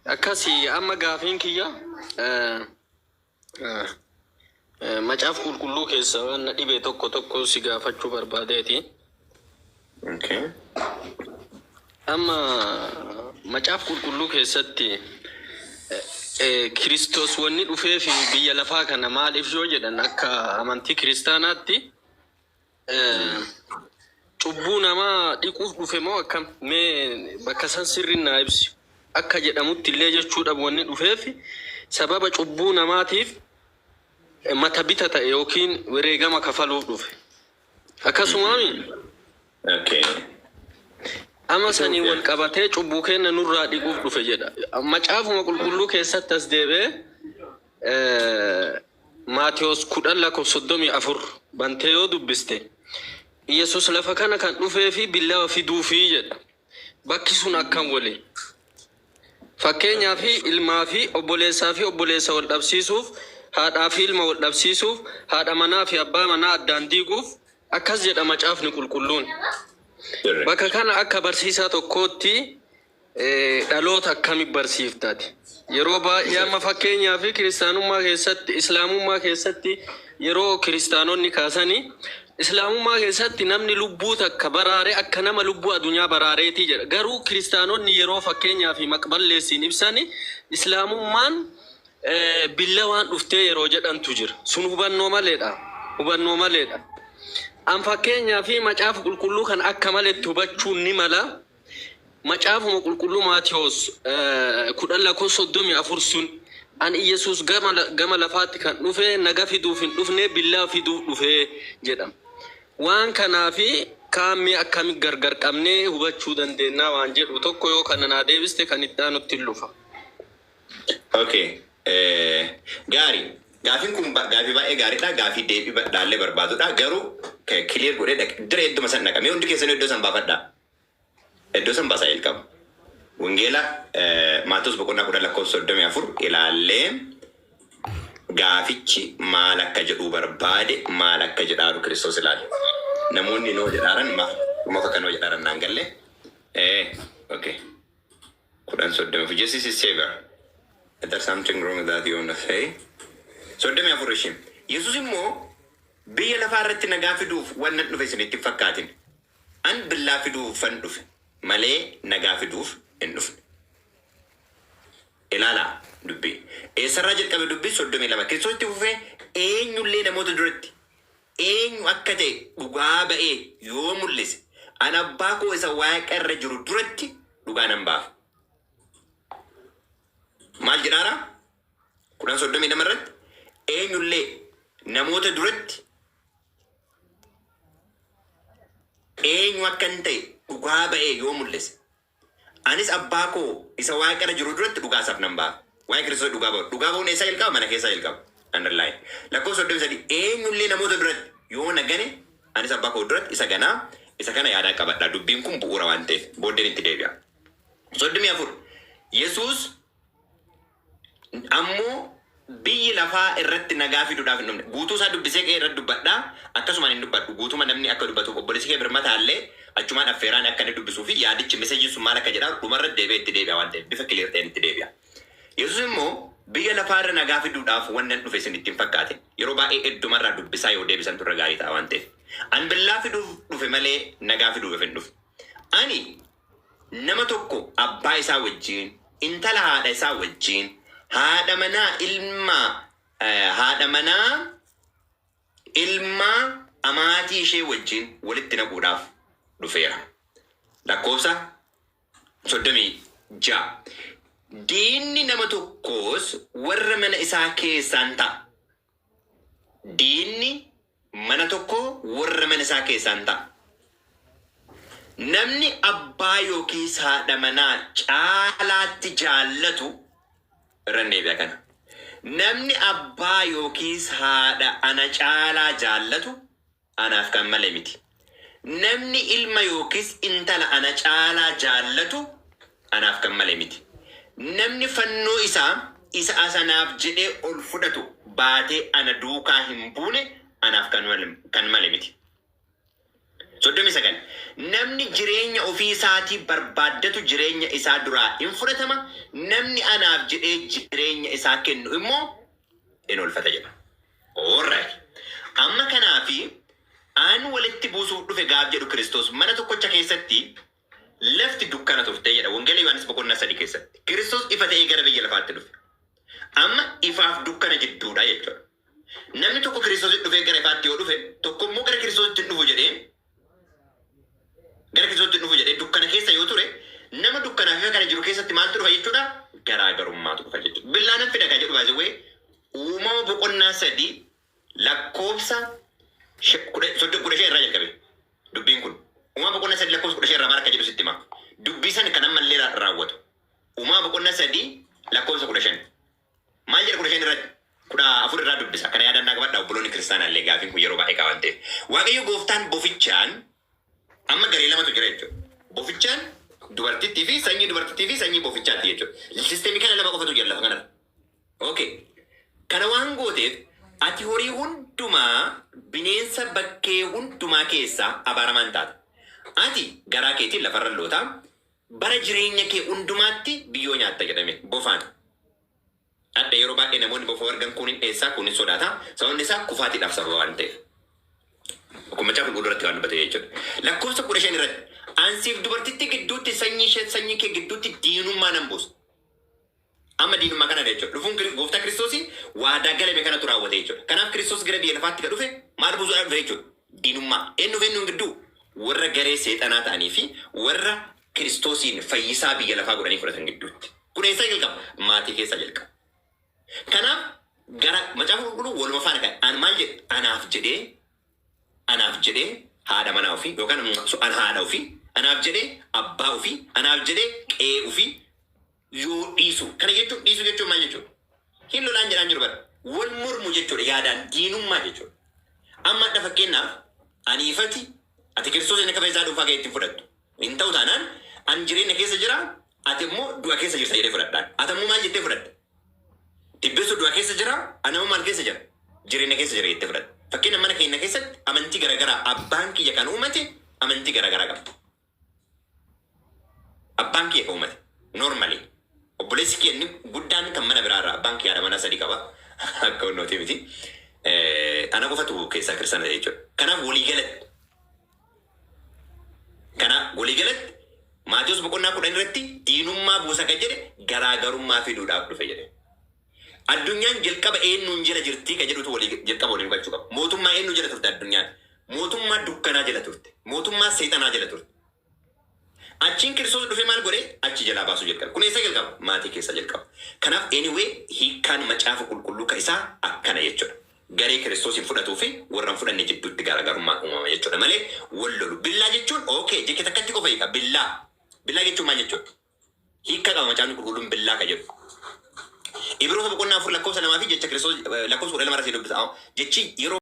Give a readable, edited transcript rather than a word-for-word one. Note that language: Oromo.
Akkasi amma gaafiin kiyya macaafa qulqulluu keessa waan na dhibe tokko tokko si gaafachuu barbaadeeti. Okay. Amma macaafa qulqulluu keessatti Kiristoos wanni dhufee fi biyya lafaa kana maaliif yoo jedhan akka amantii kiristaanaatti cubbuu namaa dhiquuf dhufe moo akkam? Mee bakka san sirriin naa ibsi. Akka jedhamutti illee jechuudha wanni dhufeef sababa cubbuu namaatiif mata bita ta'e yookiin wareegama kafaluuf dhufe. Akkasumaami Okay. amma sanii wal qabatee cubbuu keenya nurraa dhiquuf dhufe jedha. Macaafuma qulqulluu keessatti as deebi'ee Maatiyos 10 lakkoofsa 34 bantee yoo dubbiste Yesus lafa kana kan dhufee fi billawa fiduufi jedha. Bakki sun akkam wali? Fakkeenyaaf ilmaa fi obboleessaa fi obboleessa wal dhabsiisuuf, haadhaa fi ilma wal dhabsiisuuf, haadha manaa fi abbaa manaa addaan diiguuf akkas jedha macaafni qulqulluun. Bakka kana akka barsiisaa tokkootti dhaloota akkami barsiifta ati? Yeroo baay'ee amma fakkeenyaaf kiristaanummaa keessatti, islaamummaa keessatti yeroo kiristaanonni kaasanii islaamummaa keessatti namni lubbuu takka baraare akka nama lubbuu addunyaa baraareetii jedha. Garuu kiristaanonni yeroo fakkeenyaaf maqballeessiin ibsani islaamummaan billawaan dhuftee yeroo jedhantu jira. Sun hubannoo maleedha. Hubannoo maleedha. An fakkeenyaaf macaafa qulqulluu kan akka maletti hubachuun ni mala. Macaafuma qulqulluu Maatiyos 10 lakkoofsa 34 sun an Iyyasuus gama lafaatti kan dhufe naga fiduuf hin dhufne billaa fiduuf dhufe jedha. Waan kanaafi kaan mee akkami gargar qabnee hubachuu dandeennaa waan jedhu tokko yoo kana naa deebiste kan itti aanutti hin lufa. Okay. Gaarii. Gaafiin kun gaafii baay'ee gaariidha. Gaafii deebii badhaallee barbaadudha. Garuu clear godhee dhaqe. Dira idduma san dhaqa. Mee hundi keessanuu iddoo san baafadhaa. Iddoo san baasaa jalqaba. Wangeela Maatewos boqonnaa 10 lakkoofsa 34 ilaallee gaafichi maal akka jedhuu barbaade maal akka jedhaaru Kiristoos ilaale. Namoonni noo jedhaaran maaf akka noo jedhaaran naan galle. Okay. 10 34. Jesus is savior. Is there something wrong that you want to say? 34 ishee. Yesuus immoo biyya lafaa irratti nagaa fiduuf wannan dhufe isinitti hin fakkaatin. An billaa fiduufan dhufe malee nagaa fiduuf hin dhufne. Ilaalaa dubbii. Eessarraa jalqabe dubbii 32. Kiristoos itti fufee eenyullee namoota duratti eenyu akka ta'e dhugaa ba'ee yoo mul'ise, an abbaa koo isa waaqa irra jiru duratti dhugaa nan ba'aaf. Maal jedhaara? 10 32 irratti eenyullee namoota duratti eenyu akkan ta'e dhugaa ba'ee yoo mul'ise, anis abbaa koo isa waaqa irra jiru duratti dhugaa isaaf nan ba'a. Waa'ee Kiristoos dhugaa ba'u. Dhugaa ba'uun eessaa jalqaba? Mana keessaa jalqaba. Underline. Lakkoofsa 33 eenyullee namoota duratti yoo na gane anis abbaa koo duratti isa ganaa isa kana yaadaa qabadha. Dubbiin kun bu'uura waan ta'eef booddeen itti deebi'a. 34 Yesuus ammoo biyyi lafaa irratti nagaa fiduudhaaf hin dhufne. Guutuu isaa dubbisee ka'ee irratti dubbadha. Akkasumaan hin dubbadhu. Guutuma namni akka dubbatuuf obboleessi kee birmataallee achumaan affeeraan akka inni dubbisuu fi yaadichi messageiin sun maal akka jedhaa dhumarra deebi'ee itti deebi'a waan ta'eef bifa clear ta'een itti deebi'a. Yesuus immoo biyya lafaa irra nagaa fiduudhaaf wannan dhufe isinitti hin fakkaatin. Yeroo baay'ee eddumarraa dubbisaa yoo deebisantu irra gaarii ta'a waan ta'eef. An billaa fiduuf dhufe malee nagaa fiduuf hin dhufne. Ani Nama tokko abbaa isaa wajjin, intala haadha isaa wajjin, haadha manaa ilma haadha manaa ilmaa amaatii ishee wajjin walitti naquudhaaf dhufeera. Lakkoofsa 36. Diinni nama tokkoos warra mana isaa keessaan ta'a. Diinni mana tokkoo warra mana isaa keessaan ta'a. Namni abbaa yookiis haadha manaa caalaatti jaallatu irran deebi'a kana. Namni abbaa yookiis haadha ana caalaa jaallatu anaaf kan male miti. Namni ilma yookiis intala ana caalaa jaallatu anaaf kan male miti. Namni fannoo isaa isa asanaaf jedhee ol fudhatu baatee ana duukaa hin buune anaaf kan male miti. 39. Namni jireenya ofii isaatii barbaaddatu jireenya isaa duraa in fudhatama, namni anaaf jedhee jireenya isaa kennu immoo in oolfata jedha. Alright. Amma kanaafi an walitti buusuuf dhufe gaaf jedhu Kiristoos mana tokkocha keessatti lafti dukkana turte jedha Wangeela Yohaannis boqonnaa 3 keessatti. Kiristoos ifa ta'ee gara biyya lafaatti dhufe. Amma ifaaf dukkana jidduudha jechuudha. Namni tokko Kiristoositti dhufee gara ifaatti yoo dhufe, tokko immoo gara Kiristoositti hin dhufu jedhee gara Kiristoositti hin dhufu jedhee dukkana keessa yoo ture, nama dukkanaaf ifa kana jiru keessatti maaltu dhufa jechuudha? Garaagarummaatu dhufa jechuudha. Billaa nan fida kan jedhu baay'ee Uumama boqonnaa 3 lakkoofsa 15 irraa jalqabe dubbiin kun. Uumama boqonnaa 3 lakkoofsa 15 irraa maal akka jedhu sitti hima. Dubbii san kan ammallee raawwatu. Uumama boqonnaa 3 lakkoofsa 15. Maal jedha 15 irratti? 14 irraa dubbisa. Kana yaadannaa qabadhaa obboloonni kiristaanaa illee gaafiin kun yeroo baay'ee ka'a waan ta'eef. Waaqayyo gooftaan bofichaan amma garee lamatu jira jechuudha. Bofichaan dubartittii fi sanyii dubartittii fi sanyii bofichaatti jechuudha. Sisteemii kana lama qofatu jira lafa kanarra. Okay. Kana waan gooteef ati horii hundumaa bineensa bakkee hundumaa keessaa abaaramaan taata. Ati garaa keetiin lafarra loota, bara jireenya kee hundumaatti biyyoo nyaatta jedhame bofaan. Adda yeroo baay'ee namoonni bofa argan kuun hin dheessaa kuun hin sodaata. Sababni isaa kufaatiidhaaf sababa waan ta'eef. Kun Macaafa Qulqulluu irratti waan dubbate jechuudha. Lakkoofsa 15 irratti ansiif dubartittii gidduutti sanyii ishee sanyii kee gidduutti diinummaa nan buusa. Amma diinummaa kana jechuudha. Dhufuun Gooftaa Kiristoosii waadaa galame kanatu raawwate jechuudha. Kanaaf Kiristoos gara biyya lafaatti kan dhufe maal buusuudhaaf dhufe jechuudha? Diinummaa. Eenyuuf eenyuun gidduu? Warra garee seexanaa ta'anii fi warra Kiristoosiin fayyisaa biyya lafaa godhanii fudhatan gidduutti. Kun eessaa jalqaba? Maatii keessaa jalqaba. Kanaaf gara Macaafa Qulqulluu waluma faana kan an maal jedhe? Anaaf jedhee anaaf jedhee haadha manaa ofii yookaan an haadha ofii, anaaf jedhee abbaa ofii, anaaf jedhee qe'ee ofii yoo dhiisu. Kana jechuun dhiisuu jechuun maal jechuudha? Hin lolaan jedhaan jiru bara. Wal mormu jechuudha, yaadaan diinummaa jechuudha. Amma adda fakkeenyaaf aniifati ati Kiristoos inni akka fayyisaa dhuunfaa kee ittiin fudhattu. Hin ta'u taanaan an jireenya keessa jira, ati immoo du'a keessa jirta jedhee fudhadhaan. Ati ammoo maal jettee fudhatta? Tibbeessu du'a keessa jira, ani ammoo maal keessa jira? Jireenya keessa jira jettee fudhatta. Fakkeenya mana keenya keessatti amantii garaagaraa abbaan kiyya kan uumate amantii garaagaraa qaba. Abbaan kiyya kan uumate. Normally. Obboleessi kiyya inni guddaan kan mana biraarraa abbaan kiyya haadha manaa sadii qaba. Akka onnootii miti. Ana qofatu keessaa kiristaana ta'e jechuudha. Kanaaf walii galatti. Kanaaf walii galatti Maatewos boqonnaa 10 irratti diinummaa buusa kan jedhe garaagarummaa fiduudhaaf dhufe jedhe. Addunyaan jalqaba eenyuun jala jirtii kan jedhutu walii jalqaba waliin hubachuu qaba. Mootummaa eenyuu jala turte addunyaan? Mootummaa dukkanaa jala turte. Mootummaa seexanaa jala turte. Achiin Kiristoos dhufee maal godhe? Achi jalaa baasuu jalqabe. Kun eessa jalqaba? Maatii keessaa jalqaba. Kanaaf anyway hiikkaan Macaafa Qulqulluu ka isaa akkana jechuudha. Garee Kiristoosiin fudhatuu fi warra hin fudhanne jidduutti garaagarummaan uumama jechuudha malee wal lolu. Billaa jechuun okay jecha takkatti qofa hiika. Billaa. Billaa jechuun maal jechuudha? Hiikkaa qaba Macaafni Qulqulluun billaa ka jedhu. Ibroota boqonnaa 4 lakkoofsa 2 fi jecha Kiristoos lakkoofsa 12 irra si dubbisa. Jechi yeroo